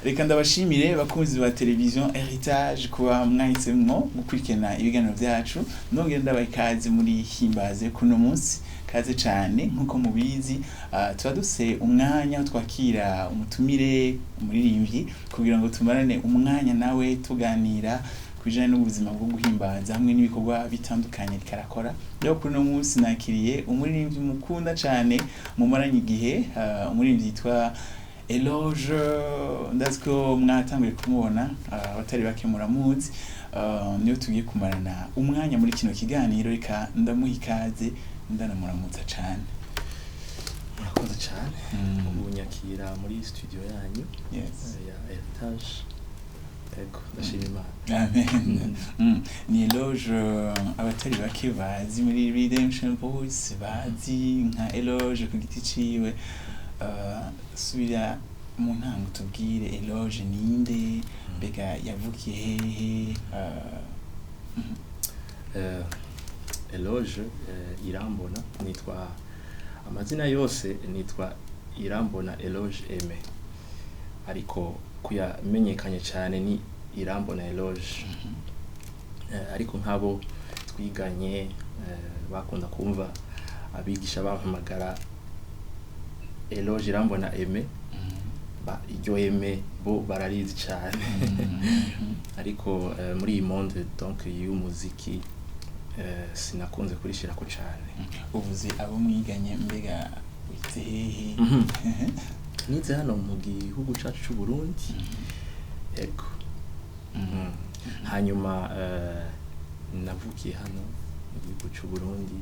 Reka ndabashimire bakunzi ba televiziyo Heritage kuba mwahisemwo gukurikirana ibiganiro byacu. Ndongera ndabaha ikaze muri Himbaze kuno munsi. Kaze cyane. Nk'uko mubizi, tuba dufise umwanya aho twakira umutumire, umuririmbyi, kugira ngo tumarane umwanya nawe tuganira ku bijanye n'ubuzima bwo guhimbaza hamwe n'ibikorwa bitandukanye ariko arakora. Rero kuri uno munsi nakiriye umuririmbyi mukunda cyane, mumaranye igihe, umuririmbyi yitwa Eloge. Ndazi ko mwatanguye kumubona, abatari bake muramuzi. Niyo tugiye kumarana umwanya muri kino kiganiro. Reka ndamuha ikaze, ndanamuramutsa cane. Murakoze cyane kunyakira muri studio yanyu ya Heritage. Ego, ndashima Imana. Amen. Ni Eloge abatari bake bazi muri Redemption Voice, bazi nka Eloge ku giti ciwe. Subira mu ntango tubwire, Eloge ninde? Mbega yavukiye hehe? Eloge Irambona, nitwa amazina yose nitwa Irambona Eloge Aime, ariko kuyamenyekanye cyane ni Irambona Eloge. Ariko nk'abo twiganye bakunda kumva abigisha bampamagara Eloge Irambona Aime. Ba iryo Aime bo bararizi cyane, ariko muri iyi monde donc y'umuziki sinakunze kurishirako cyane. Uvuze abo mwiganye, mbega wize hehe? Nize hano mu gihugu cacu c'u Burundi, ego. Hanyuma navukiye hano mu gihugu c'u Burundi,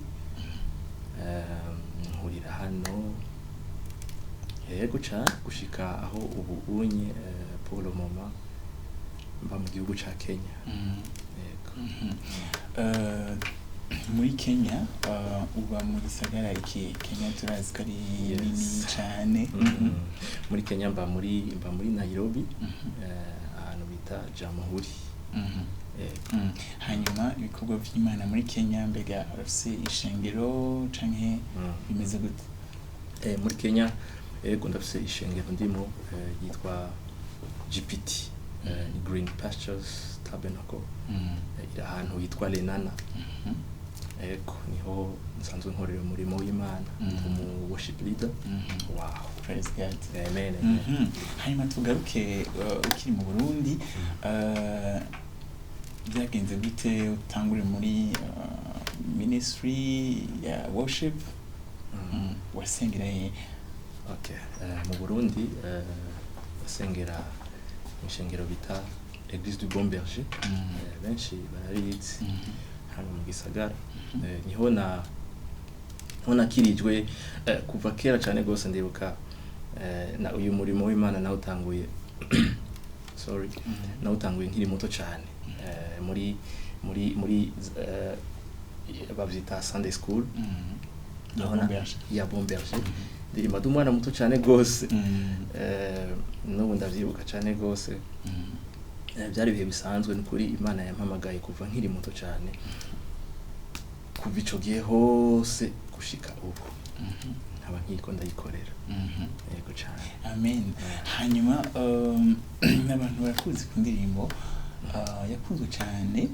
nkurira hano, yego cane, gushika aho ubu unye pour le moment mba mu gihugu ca Kenya. Yego. Muri Kenya, uba mu gisagara iki? Kenya turazi ko ari nini cane. Muri Kenya mba muri Nairobi, ahantu bita Jamhuri. Yego. Hanyuma ibikorwa vy'Imana muri Kenya, mbega urafise ishengero canke bimeze gute? Muri Kenya, yego, ndafise ishengero ndimo yitwa GPT, ni Green Pastures Tabernacle. Iri ahantu hitwa Lenana. Ego, niho nsanzwe nkorera umurimo w'Imana. Ndi umu worship leader. Wow. Praise God. Amen, amen. Hanyuma tugaruke ukiri mu Burundi, byagenze gute utangure muri ministry ya worship? Wasengera he? Okay. Mu Burundi basengera mu ishengero bita Église du Bon Berger. Benshi bararizi hano mu gisagara. Niho nakirijwe kuva kera cyane rwose. Ndibuka na uyu murimo w'Imana nawutanguye, sorry, nawutanguye nkiri muto cyane, muri bavyita Sunday school. Ya Bon Berger. Ya Bon Berger, ndirimba ndi umwana muto cyane rwose. N'ubu ndavyibuka cyane rwose. Byari ibihe bisanzwe. Ni ukuri Imana yampamagaye kuva nkiri muto cyane, kuva ico gihe hose gushika ubu nkaba nkiriko ndayikorera. Yego cyane. Amen. Hanyuma abantu barakuzi ku ndirimbo yakunzwe cyane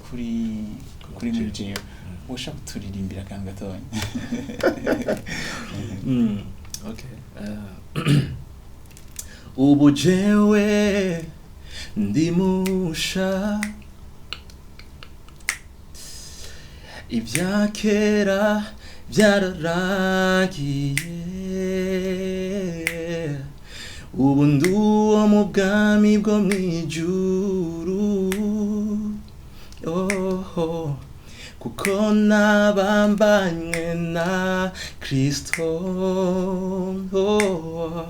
kuri muri jewe. Ushaka kuturirimbira akantu gatonya? Okay. Ubu jewe ndi musha, ibya kera byararangiye, ubu ndi uwo mu bwami bwo mu ijuru, oh, kuko nabambanywe na Kristo, oh,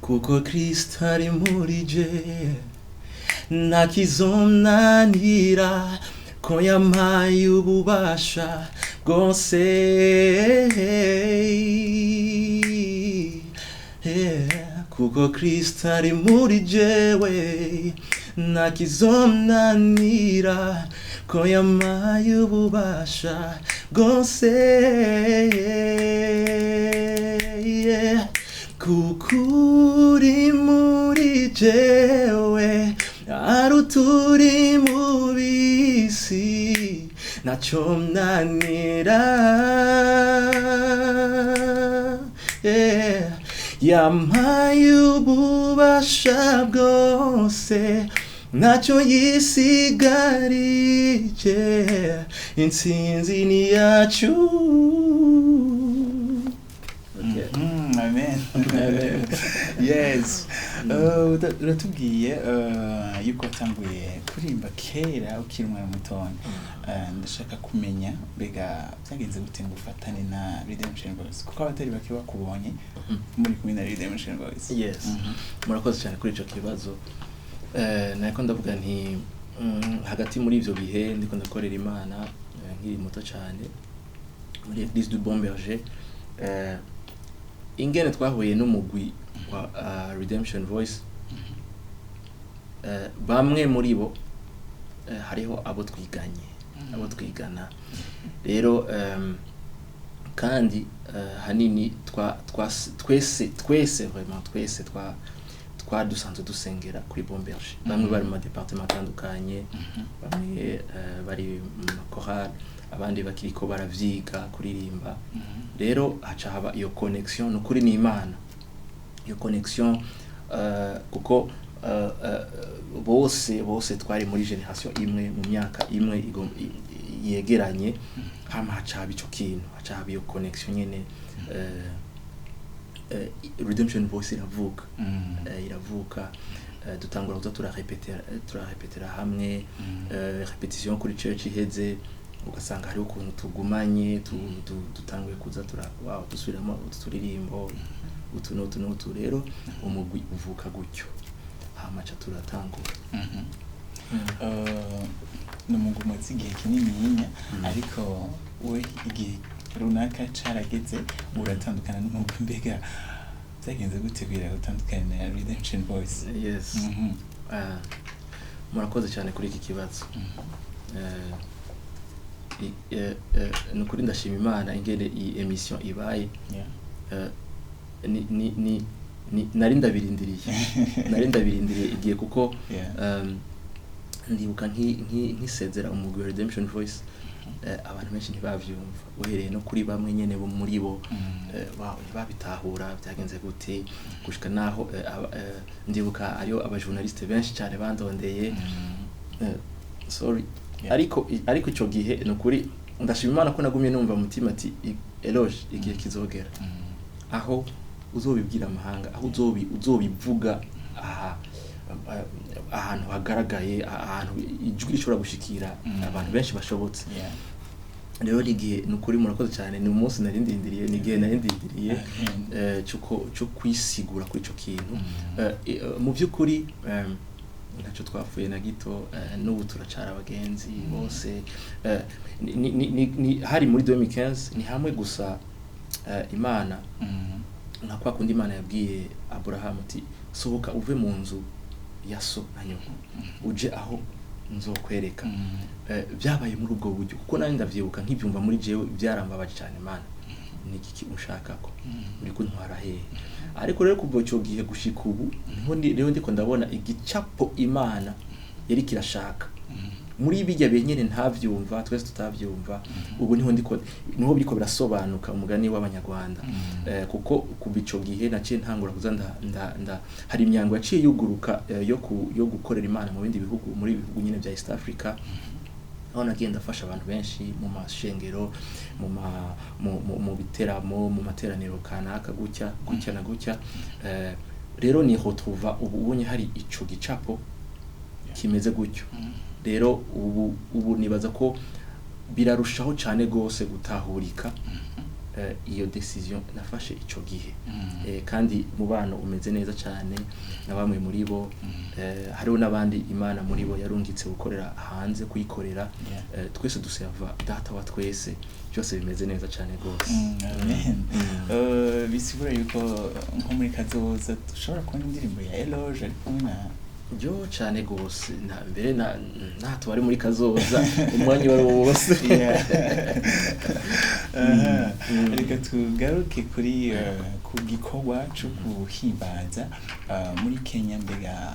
kuko Kristo ari muri je, ntakizonanira, ko yampaye ububasha bwose. Yeah. Kuko Kristo ari muri jewe, ntakizonanira, ko yampaye ububasha bwose. Yeah. Kuko Jewe aruturi mubisi, naco mnanira. Yeah. Yampaye ububasha bwose, ntacyo yisigarije, intsinzi ni yacu. Okay. Amen. Amen. Yes. Uratubwiye yuko watanguye kuririmba kera ukiri umwana mutoya. Ndashaka kumenya mbega byagenze gute ngo ufatane na Redemption Voice, kuko abatari bake bakubonye muri kumwe na Redemption Voice. Yes. Murakoze cyane kuri ico kibazo. Nariko ndavuga nti hagati muri ivyo bihe ndiko ndakorera Imana, nkiri muto cyane muri Église du Bon Berger, ingene twahuye n'umugwi wa Redemption Voice, bamwe muri bo hariho abo twiganye, abo twigana. Rero kandi hanini twa, twa twese twese vraiment twese twa dusanzwe dusengera kuri Bon Berger. Bamwe bari mu ma département atandukanye, bamwe bari mu makorali, abandi bakiriko baravyiga kuririmba. Rero haca haba iyo connexion. Ni ukuri ni Imana iyo connexion, kuko bose bose twari muri génération imwe, mu myaka imwe yegeranye. Hama haca haba ico kintu, haca haba iyo connexion nyene, Redemption Voice iravuka. Iravuka, dutangura kuza turarepetera hamwe. Répétition kuri church iheze, ugasanga hariho ukuntu tugumanye, dutanguye kuza tura wow, dusubiramo utu turirimbo utu n'utu n'utu. Rero umugwi uvuka gutyo, hama ca turatangura. Ni umugwi umaze igihe kinininya, ariko we igihe runaka carageze uratandukana n'umugwi. Mbega byagenze gute kugira ngo utandukane na Redemption Voice? Yes. Murakoze cyane kuri iki kibazo. Ni ukuri ndashima Imana ingene iyi émission ibaye. Ni nari ndabirindiriye igihe, kuko ndibuka nkisezera umugwi wa Redemption Voice, abantu benshi ntibavyumva, uhereye no kuri bamwe nyene bo muri bo. Wow, ntibabitahura byagenze gute, gushika naho ndibuka ariyo abajournaliste benshi cyane bandondeye. Sorry. Ariko ico gihe ni ukuri ndashima Imana ko nagumye numva mu mutima ati: "Eloge, igihe kizogera aho uzobibwira amahanga, aho uzobivuga aha ahantu hagaragaye, ahantu ijwi rishobora gushikira abantu benshi bashobotse." Rero ni igihe, ni ukuri murakoze cyane, ni umunsi nari ndindiriye, ni igihe nari ndindiriye Amen. Cyo kwisigura kuri ico kintu. Mu by'ukuri ntacyo twapfuye na gito, n'ubu turacara abagenzi bose. Hari muri 2015, ni hamwe gusa Imana nka kwa kundi Imana yabwiye Aburahamu ati: "Sohoka uve mu nzu ya so na nyoko, uje aho nzokwereka." Byabaye muri ubwo buryo, kuko nanjye ndavyibuka nkibyumva muri jewe byarambabaje cyane. Mana, ni iki unshaka ko uri kuntwara hehe? Ariko rero kuva ico gihe gushika ubu niho rero ndiko ndabona igicapo Imana yari kirashaka muri bijya bihe nyene ntavyumva, twese tutavyumva. Ubu niho ndiko, niho biriko birasobanuka, umugani w'Abanyarwanda. Kuko kuva ico gihe naciye ntangura kuza nda hari imyango yaciye yuguruka, yo gukorera Imana mu bindi bihugu, muri bihugu nyene vya East Africa, aho nagiye ndafasha abantu benshi mu mashengero, mu ma mu, mu, mu biteramo, mu materaniro kanaka, gutya gutya na gutya. Rero ni retrouva ubu ubonye hari ico gicapo kimeze gutyo. Rero ubu nibaza ko birarushaho cyane gose gutahurika iyo décision nafashe ico gihe. Kandi mubano umeze neza cyane na bamwe muri bo. Hariho n'abandi Imana muri bo yarungitse gukorera hanze, kuyikorera. Twese duserva Data wa twese, byose bimeze neza cyane gose. Amen. Bisigura yuko nko muri kazoza dushobora kubona indirimbo ya Eloge ari kumwe na Ryo cyane gose, na mbere na nta tubari muri kazoza, umwanya uwo ari wo wose. Aha. Reka tugaruke kuri ku gikorwa cyo guhimbaza muri Kenya. Mbega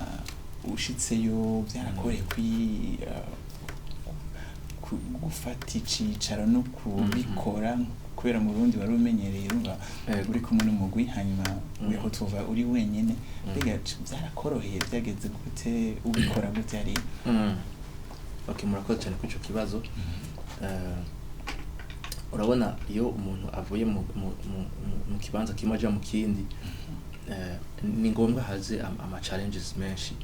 ushitseyo byarakoreye kuri gufata icicaro no kubikora, kubera mu Burundi wari umenyereye, urumva, uri kumwe n'umugwi, hanyuma uriho tuva uri wenyene. Mbega byarakoroheye? Byageze gute? Ubikora gute hariya? Okay, murakoze cyane kuri ico kibazo. Urabona iyo umuntu avuye mu kibanza kimwe aja mu kindi, ni ngombwa haze ama challenges menshi,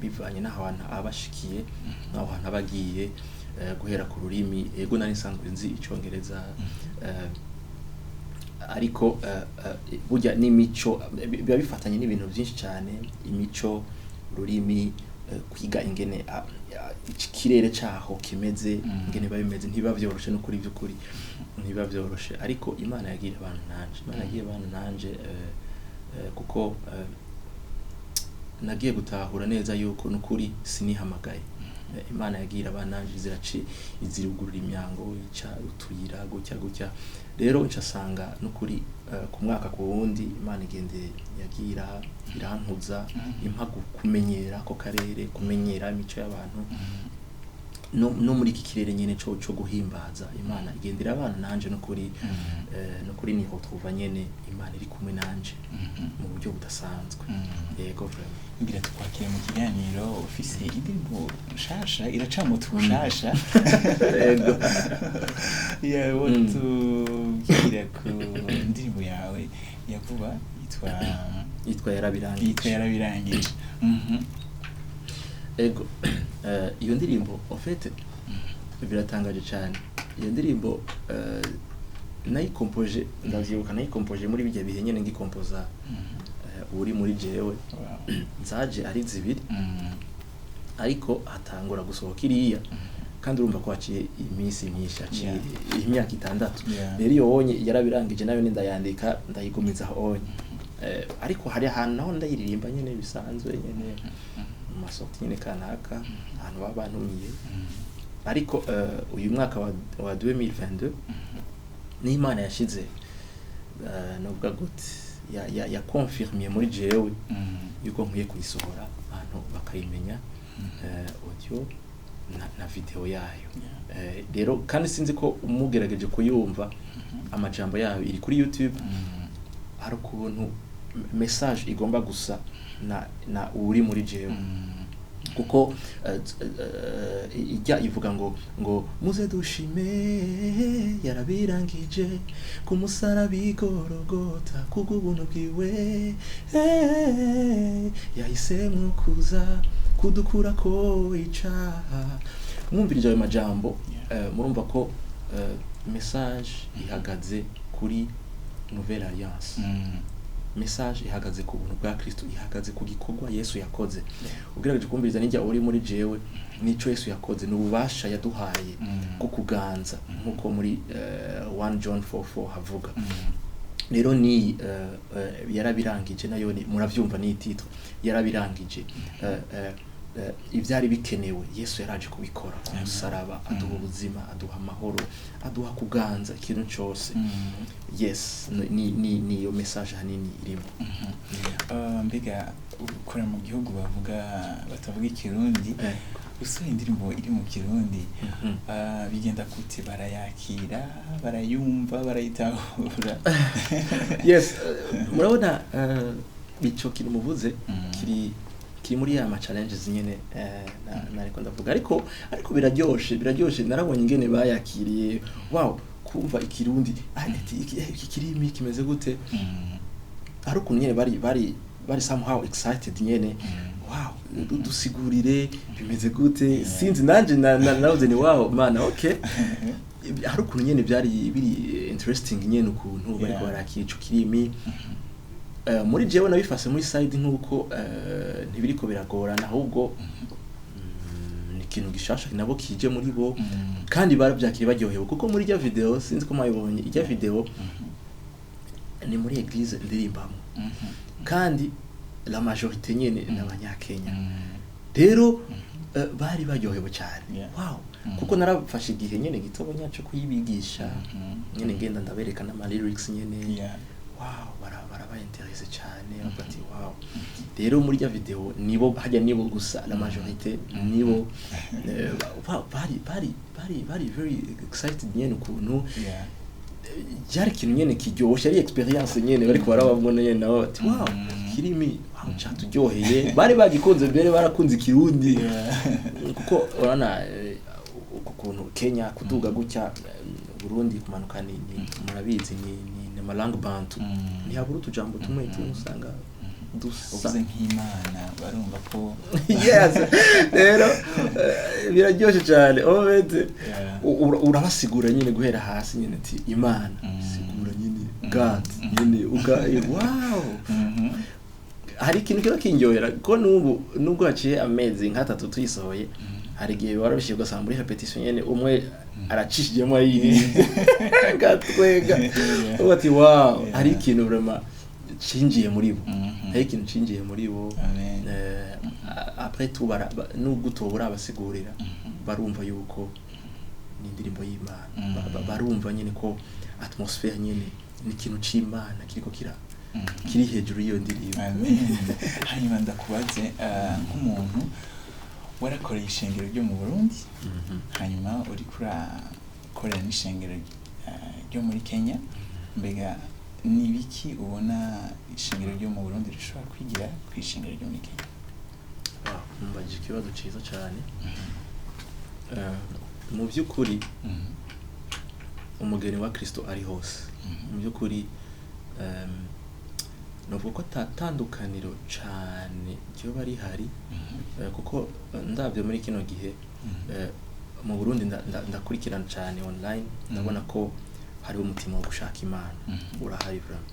bivanye n'ahantu aba ashikiye n'aho hantu aba agiye, guhera ku rurimi. Ego, nari nsanzwe nzi Icongereza, ariko burya n'imico biba bifatanye n'ibintu byinshi cyane: imico, ururimi, kwiga ingene ikirere caho kimeze, ingene biba bimeze. Ntibiba vyoroshe no kuri by'ukuri ntibiba vyoroshe, ariko Imana yagiye abantu nanje, Imana yagiye abantu nanje, kuko nagiye gutahura neza yuko nukuri sinihamagaye. Imana yagira abana nanje, ziraci izirugurura imyango, ica utuyira gutya gutya. Rero ncasanga nukuri ku mwaka ku wundi Imana igende yagira irankuza, impa kumenyera ako karere, kumenyera imico y'abantu, no muri iki kirere nyene co guhimbaza. Imana igendera abana nanje nukuri, nukuri niho twuva nyene Imana iri kumwe nanje mu buryo budasanzwe. Yego, vraiment. Ngira tukwakire mu kiganiro ufise indirimbo nshasha, iracamuta ubushasha. Yego. Yawe, tubwira ku ndirimbo yawe ya vuba yitwa Yitwa Yarabirangije. Yitwa Yarabirangije. Ego. Iyo ndirimbo, en fait, biratangaje cyane. Iyo ndirimbo nayikompoje, ndavyibuka, nayikompoje muri bijya bihe nyene ngikompoza uri muri jewe. Zaje ari zibiri, ariko hatangura gusohoka iriya, kandi urumva ko haciye iminsi myinshi, haciye imyaka 6. Rero iyo wonye Yarabirangije nayo ndayandika, ndayigumiza aho onye. Ariko hari ahantu naho ndayiririmba nyene bisanzwe nyene mu masoko nyene kanaka, ahantu baba bantumiye. Ariko uyu mwaka wa 2022 n'Imana yashize, novuga gute, ya confirmiye muri jewe yuko nkwiye kuyisohora, abantu bakayimenya, audio na video yayo. Rero kandi sinzi ko umugerageje kuyumva, amajambo yayo iri kuri YouTube, hari ukuntu message igomba gusa na uri muri jewe, kuko ijya ivuga ngo muze dushime yarabirangije ku musaraba i Gorogota, kubw'ubuntu bwiwe yahisemwo kuza kudukurako icaha. Mwumvirije ayo majambo, murumva ko message ihagaze kuri nouvelle alliance, message ihagaze ku buntu bwa Kristo, ihagaze ku gikorwa Yesu yakoze. Ugerageje kumviriza nijya uri muri jewe, nico Yesu yakoze, ni ububasha yaduhaye bwo kuganza, nkuko muri 1 John 4:4 havuga. Rero ni Yarabirangije nayo ni muravyumva ni titre Yarabirangije. Ivyari bikenewe Yesu yaraje kubikora ku musaraba, aduha ubuzima, aduha amahoro, aduha kuganza ikintu cose. Yes, ni iyo message hanini irimo. Mbega ukora mu gihugu bavuga batavuga Ikirundi, usohoye indirimbo iri mu Kirundi, bigenda gute? Barayakira, barayumva, barayitahura? Yes, murabona, ico kintu muvuze kiri muri ya ma challenges nyene nariko ndavuga, ariko biraryoshe. Narabonye ingene bayakiriye, wow, kumva Ikirundi, ati iki kirimi kimeze gute? Hari ukuntu nyene bari somehow excited nyene, wow, dusigurire bimeze gute. Sinzi nanje navuze ni wow mana, okay. Hari ukuntu nyene byari biri interesting nyene ukuntu bariko barakira ico kirimi. Muri jewe nabifase muri side nkuko ntibiriko biragorana, ahubwo ni ikintu gishasha nabo kije muri bo, kandi barabyakiriye baryohewe, kuko muri ijya video, sinzi ko mwayibonye ijya video, ni muri église ndirimbamo, kandi la majorité nyene ni Abanyakenya. Rero bari baryohewe cyane. Wow. Kuko narafashe igihe nyene gitonya cyo kuyibigisha, nyene ngenda ndabereka n'ama lyrics nyene. Wow, baraba intéressé cyane, bavuga ati: "Wow." Rero muri rya video nibo hajya, nibo gusa, la majorité nibo bari very excited nyene ukuntu byari ikintu nyene kiryoshe, ari experience nyene bariko barababona nyene, nabo bati: "Wow, kirimi, wow, caturyoheye." Bari bagikunze mbere, barakunze Ikirundi, kuko urabona uku kuntu Kenya kuduga gutya, Burundi kumanuka, ni murabizi ni ama langues bantu, ntihabura utujambo tumwe tumwe usanga dusa. Uvuze nk'Imana barumva ko Yes, rero biraryoshe cyane obete. Urabasigura nyine guhera hasi nyine ati Imana, sigura nyine God nyine uga wow. Hari ikintu kiba kindyohera ko n'ubu nubwo haciye amezi nk'atatu tuyisohoye, hari igihe warabishyira ugasanga muri répétition nyene umwe aracishijemo ayiririmbye gatwega, uvuga ati: "Wow." Hari ikintu vraiment cinjiye muri bo. Hari ikintu cinjiye muri bo. Amen. Après tout nubwo utobura abasigurira, barumva yuko ni indirimbo y'Imana. Barumva nyine ko atmosphère nyine ni ikintu c'Imana kiriko kira kiri hejuru y'iyo ndirimbo. Amen. Hanyuma ndakubaze, nk'umuntu warakoreye ishengero ryo mu Burundi, hanyuma uriko urakorera n'ishengero ryo muri Kenya, mbega ni ibiki ubona ishengero ryo mu Burundi rishobora kwigira ku ishengero ryo muri Kenya? Wow, mumbajije ikibazo ciza cane. Mu by'ukuri, umugeni wa Kristo ari hose. Mu by'ukuri, novuga ko atatandukaniro cane ryoba rihari, kuko ndabyo muri kino gihe, mu Burundi ndakurikirana cane online, ndabona ko hariho umutima wo gushaka Imana, urahari vraiment.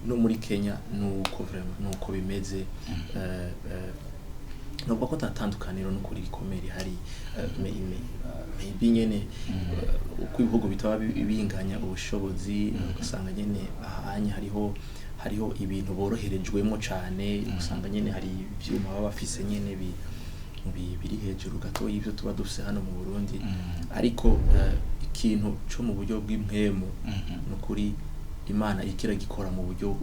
No muri Kenya nuko vraiment nuko bimeze. Novuga ko atatandukaniro n'ukuri rikomeye rihari. Maybe nyene uko ibihugu bitaba binganya ubushobozi, ugasanga nyene ahanye hariho ibintu boroherejwemo cane, usanga nyene hari ivyuma baba bafise nyene biri hejuru gato y'ivyo tuba dufise hano mu Burundi. Ariko ikintu co mu buryo bw'impwemu, nukuri Imana iriko iragikora mu buryo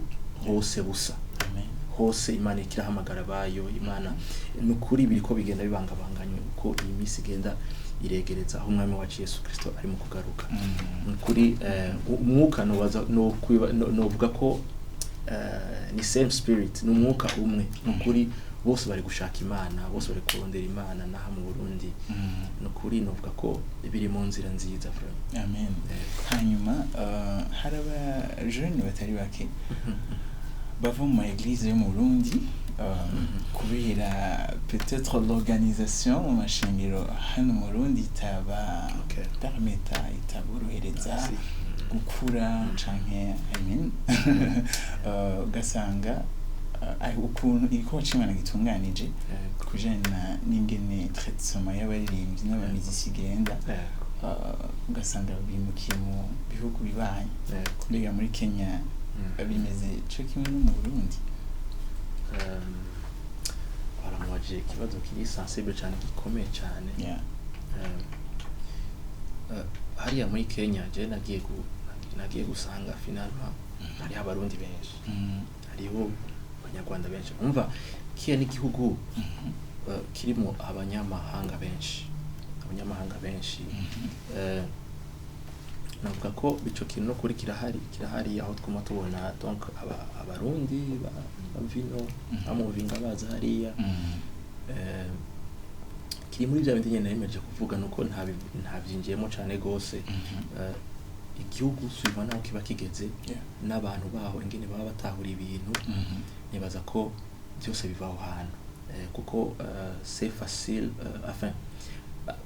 hose busa. Amen. Hose Imana iriko irahamagara abayo. Imana nukuri biriko bigenda bibangabanganywe uko iyi minsi igenda iregereza aho Umwami wacu Yesu Kristo ari mu kugaruka. Nukuri umwuka nobaza novuga ko ni same spirit, ni umwuka umwe. Nukuri bose bari gushaka Imana, bose bari kurondera Imana n'aha mu Burundi. Nukuri novuga ko biri mu nzira nziza vraiment. Amen. Hanyuma hari aba jeunes batari bake bava mu ma église yo mu Burundi, kubera peut-être l'organisation mu mashengero hano mu Burundi itaba permeta, itaborohereza Si. gukura canke, I mean, ugasanga ukuntu igikorwa c'Imana gitunganije kujanye n'ingene traitement y'abaririmbyi n'abamiziki igenda, ugasanga bimukiye mu bihugu bibanyi. Mbega muri Kenya bimeze co kimwe no mu Burundi? Baramubajije ikibazo kiri sensible cyane, gikomeye cyane. Hariya muri Kenya je nagiye gusanga finalement hariho Abarundi benshi, hariho Abanyarwanda benshi. Umva, kiya n'igihugu kirimo abanyamahanga benshi, abanyamahanga benshi. Navuga ko ico kintu no kuri kirahari, kirahari aho twuma tubona donc Abarundi bavino bamuvinga baza hariya. Kiri muri bya bindi nyene nemeje kuvuga, nuko ntabyinjiyemo cane gose. Igihugu suivant naho kiba kigeze n'abantu baho ingene baba batahura ibintu, nibaza ko byose biva aho hantu. Kuko c'est facile, enfin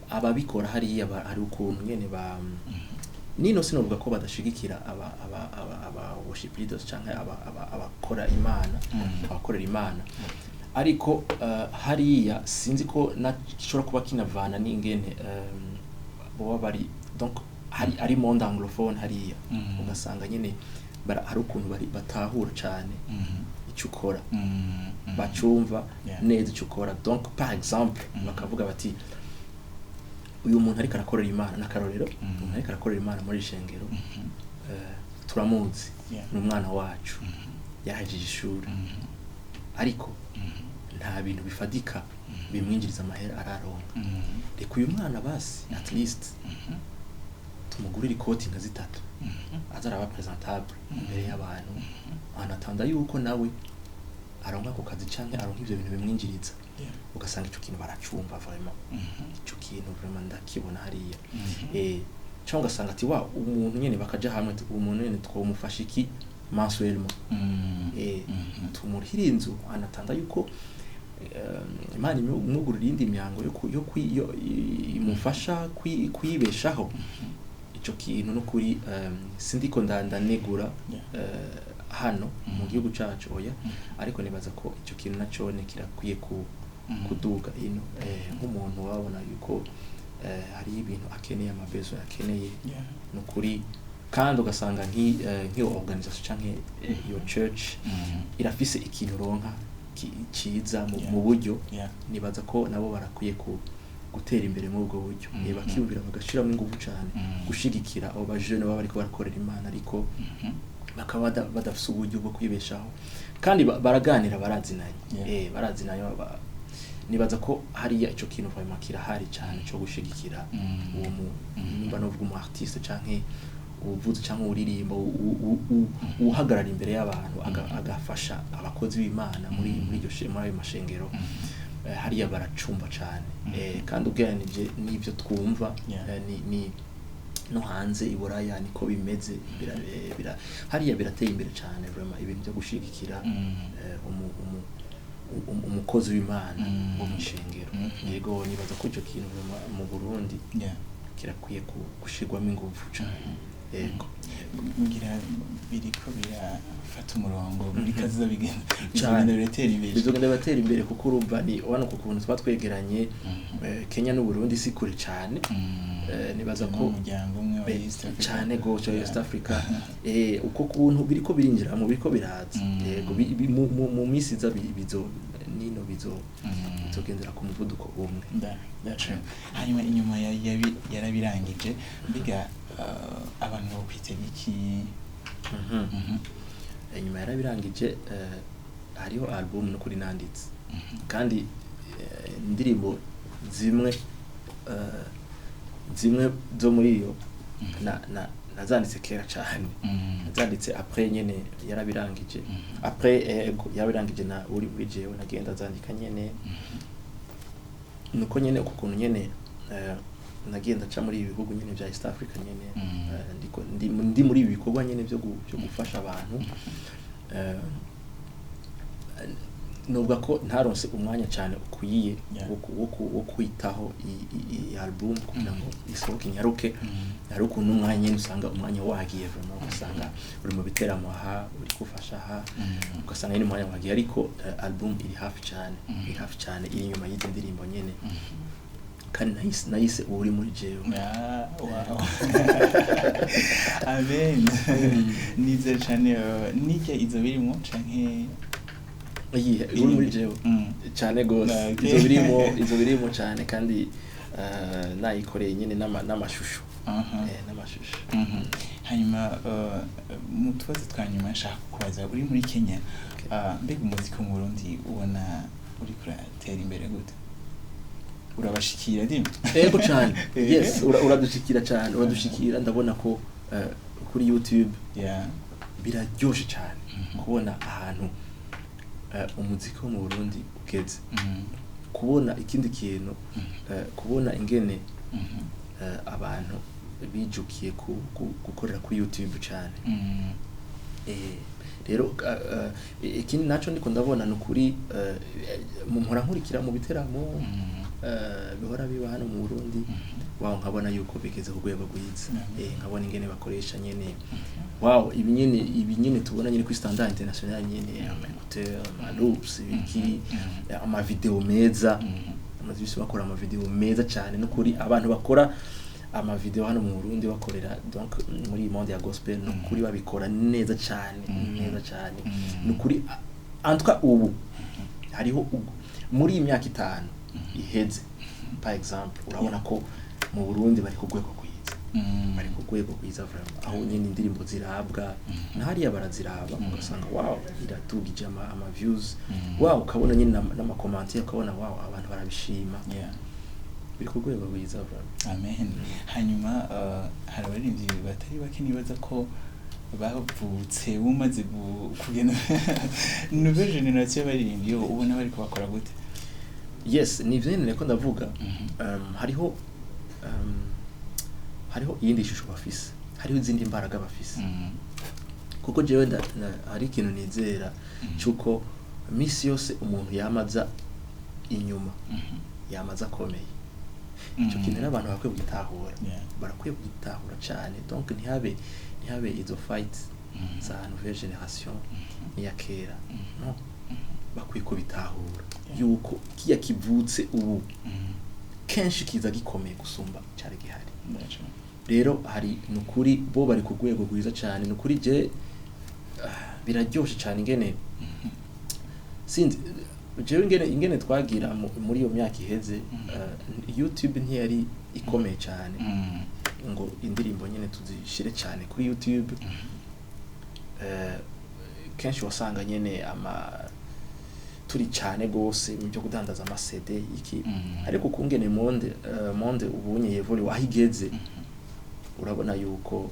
ababikora hariya hari ukuntu nyene ba nino sinovuga ko badashigikira aba worship leaders canke aba abakora Imana, abakorera Imana. Ariko hariya sinzi ko gishobora kuba kinavana n'ingene boba bari, donc hari ari monde anglophone hariya, ugasanga nyene hari ukuntu bari batahura cane icyo ukora, bacumva neza icyo ukora. Donc par exemple bakavuga bati Uyu muntu ariko arakorera Imana, n'akarorero, umuntu ariko arakorera Imana muri ishengero, turamuzi, ni umwana wacu, yahejeje ishuri, ariko nta bintu bifatika bimwinjiriza amahera araronka. Reka uyu mwana basi at least tumugurire ikoti nka zitatu, aza araba presentable imbere y'abantu, anatanda yuko nawe aronka ako kazi canke aronka ivyo bintu bimwinjiriza. Ugasanga ico kintu baracumva vraiment. Ico kintu vraiment ndakibona hariya. Cyangwa ugasanga ati wa umuntu nyene bakaja hamwe ati, umuntu nyene twomufasha iki mensuellement? Tumurihira inzu anatanda yuko Imana imwugurura iyindi myango yo imufasha kwibeshaho. Ico kintu n'ukuri, sindiko ndanegura hano mu gihugu cacu, oya, ariko nibaza ko ico kintu nacone kirakwiye kuduga ino, nk'umuntu wabona yuko hari ibintu akeneye, amabezo akeneye, nukuri. Kandi ugasanga nk'iyo organisation canke iyo church irafise ikintu ronka ciza mu buryo. Nibaza ko nabo barakwiye gutera imbere muri ubwo buryo, bakiyumvira bagashiramo ingufu cane gushigikira abo bajene baba bariko barakorera Imana, ariko bakaba badafise uburyo bwo kwibeshaho, kandi baraganira, barazinanye. Barazinanye, nibaza ko hariya ico kintu vraiment kirahari cane co gushigikira uwo nimba novuga umu artiste canke uwuvuze canke uririmba, uhagarara imbere y'abantu, agafasha abakozi b'Imana muri iryo muri ayo mashengero. Hariya baracumba cane. Kandi ugereranije n'ivyo twumva, ni no hanze i Buraya niko bimeze. Hariya birateye imbere cane vraiment, ibintu byo gushigikira umukozi w'Imana wo mu ishengero. Yego, nibaza ko ico kintu vraiment mu Burundi kirakwiye gushirwamo ingufu cane, yego. Ngira biriko birafata umurongo muri kaziza, bigenda Cane. bizogenda biratera imbere. Bizogenda biratera imbere, kuko urumva ni ubona ku kuntu tuba twegeranye, Kenya n'Uburundi si kure cane. Nibaza ko umuryango umwe wa East Africa. Cane gose wa East Africa. Uko kuntu biriko birinjiramo, biriko biraza. Yego, mu misi iza bizo nino bizo bizogendera ku muvuduko umwe. That's true. Hanyuma inyuma yarabirangije, mbega abantu bokwitega iki? Inyuma yarabirangije, hariho album n'ukuri nanditse, kandi indirimbo zimwe zimwe zo muri iyo na nazanditse kera cyane. Nazanditse après nyene yarabirangije. Après, yarabirangije na uri muri jewe nagenda zandika nyene. Nuko nyene uko kuntu nyene nagenda ca muri ibi bihugu nyene vya East Africa nyene, ndiko ndi muri ibi bikorwa nyene byo gufasha abantu, nubwo ko ntaronse umwanya cyane ukwiye wo kwitaho iyi album kugira ngo isohoke inyaruke. Hari ukuntu umwanya nyene usanga umwanya wagiye vraiment, ugasanga uri mu biteramo aha, uri gufasha aha, ugasanga nyine umwanya wagiye, ariko album iri hafi cyane. Iri hafi cyane, iri inyuma y'izi ndirimbo nyene, kandi nayise Uri muri jewe. Ah, wow. Amen. Nizere cane, nijya izo birimo canke? Iyihe? Uri muri jewe? Cyane gose. Izo birimo cyane, kandi nayikoreye nyine n'amashusho. N'amashusho. Hanyuma mu tubazo twa nyuma nshaka kubaza, uri muri Kenya, mbega umuziki wo mu Burundi ubona uriko uratera imbere gute? Urabashikira dime? Ego cyane. Yes, uradushikira cyane, uradushikira. Ndabona ko kuri YouTube biraryoshe cyane kubona ahantu umuziki wo mu Burundi ugeze, kubona ikindi kintu, kubona ingene abantu bijukiye gukorera kuri YouTube cyane. Rero ikindi naco ndiko ndabona ni ukuri, mpora nkurikira mu biteramo bihora biba hano mu Burundi, wow, nkabona yuko bigeze ku rwego rwiza. Nkabona ingene bakoresha nyene, wow, ibi nyene tubona nyene kuri standard international nyene, ama écouteur, ama loops, ibiki, ama video meza. Amaze imisi bakora ama video meza cyane. No kuri abantu bakora ama video hano mu Burundi, bakorera donc muri iyi monde ya gospel, no kuri babikora neza cyane, neza cyane. No kuri, en tout cas ubu hariho muri iyi myaka 5 iheze par exemple, urabona ko Mu Burundi bari ku rwego rwiza, bari ku rwego rwiza vraiment, aho nyine indirimbo zirabwa na hariya baraziraba, ugasanga wow, iratugije ama views, wow, ukabona nyine n'ama commentaires, ukabona wow, abantu barabishima. Biri ku rwego rwiza vraiment. Amen. Hanyuma hari abaririmbyi batari bake nibaza ko bavutse bumaze kugenda, nouvelle génération y'abaririmbyi yo ubona bariko bakora gute? Yes, ni ivyo nyene niko ndavuga. Hariho iyindi shusho bafise, hariho izindi mbaraga bafise, kuko jewe hari ikintu nizera cyuko misi yose umuntu yamaza inyuma, yamaza akomeye. Icyo kintu rero abantu bakwiye kugitahura, barakwiye kugitahura cyane. Donc ntihabe izo fight za nouvelle génération n'iya kera. No bakwiye kubitahura yuko kiya kivutse ubu kenshi kiza gikomeye gusumba cyari gihari. Ndaco. Rero hari nukuri bo bari ku rwego rwiza cyane. Nukuri je biraryoshe cyane ingene, sinzi jewe ingene twagira muri iyo myaka iheze, YouTube ntiyari ikomeye cyane ngo indirimbo nyine tuzishire cyane kuri YouTube. Kenshi wasanga nyene ama turi cyane gose mu byo kudandaza ama CD iki, ariko kungene monde ubunye y'évolue aho igeze, urabona yuko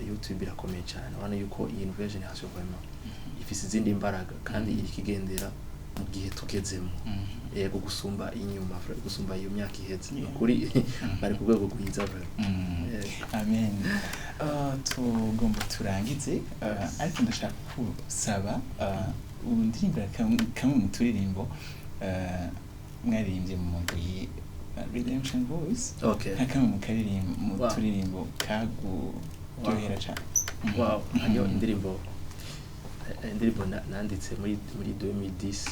YouTube irakomeye cyane. Urabona yuko iyi nouvelle génération vraiment ifise izindi mbaraga kandi iri kigendera mu gihe tugezemo, yego, gusumba inyuma, gusumba iyo myaka iheze. Kuri bari ku rwego rwiza vraiment. Amen. Tugomba turangize, ariko ndashaka gusaba undirimbira kamwe mu turirimbo mwaririmbye mu mugwi Redemption Voice, nka kamwe mu karirimbo, mu turirimbo kaguryohera cane. Wow, hariyo indirimbo nanditse muri 2010.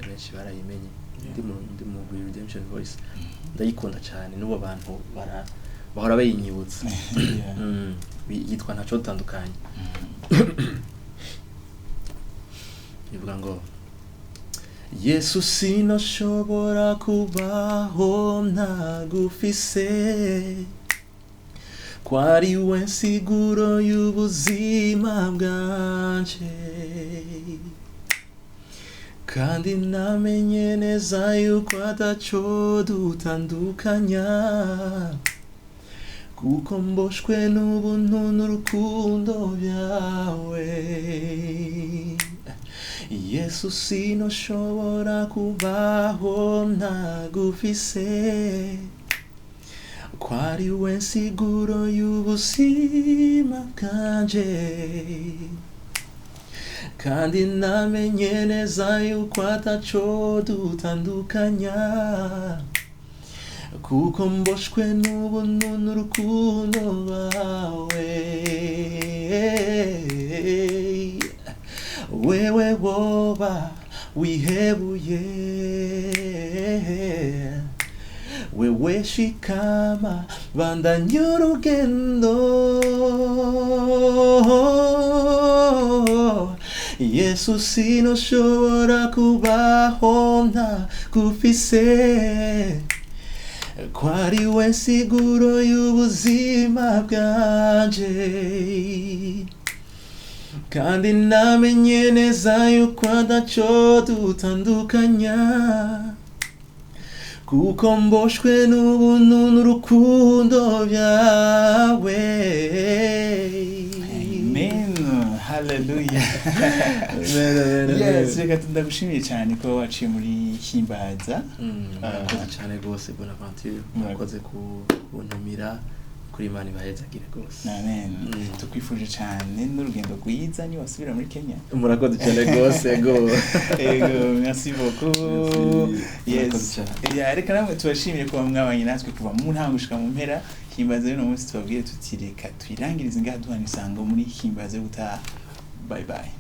Benshi barayimenye. Ndi mu Redemption Voice. Ndayikunda cyane, n'ubu abantu bahora bayinyibutsa. Yitwa Ntaco Dutandukanye. Ivuga ngo: Yesu, sinashobora kubaho ntagufise, ko ari we nsiguro y'ubuzima bwanje, kandi namenye neza yuko ataco dutandukanya, kuko mboshwe n'ubuntu n'urukundo byawe. Yesu, sinoshobora kubaho ntagufise, ko ari we nsiguro y'ubuzima bwanje, kandi namenye neza yuko ataco dutandukanya, kuko mboshwe n'ubuntu n'urukundo rwawe. Wewe woba wihebuye, wewe shikama, bandanya urugendo. Yesu, sinoshobora kubaho ntagufise, ko ari we nsiguro y'ubuzima bwanje, kandi namenye neza yuko ataco dutandukanya, kuko mboshwe n'ubuntu n'urukundo byawe. Amen, hallelujah. Amen, amen, amen. Yes, reka ndagushimiye cyane ko waciye muri Himbaza. Murakoze cyane rwose, Bonaventure, murakoze kuntumira. Kuri Imana ibahezagire rwose. Amen. Tukwifuje cyane n'urugendo rwiza niwasubira muri Kenya. Murakoze cyane rwose, go. Ego, merci beaucoup. Merci. Yes. Murakoze cyane. Yeah, reka namwe tubashimire kuba mwabanye natwe kuva mu ntango gushika mu mpera. Himbaza y'uno munsi tubabwire tuti reka tuyirangirize ngaha, duhana isango muri Himbaza yo gutaha. Bye bye.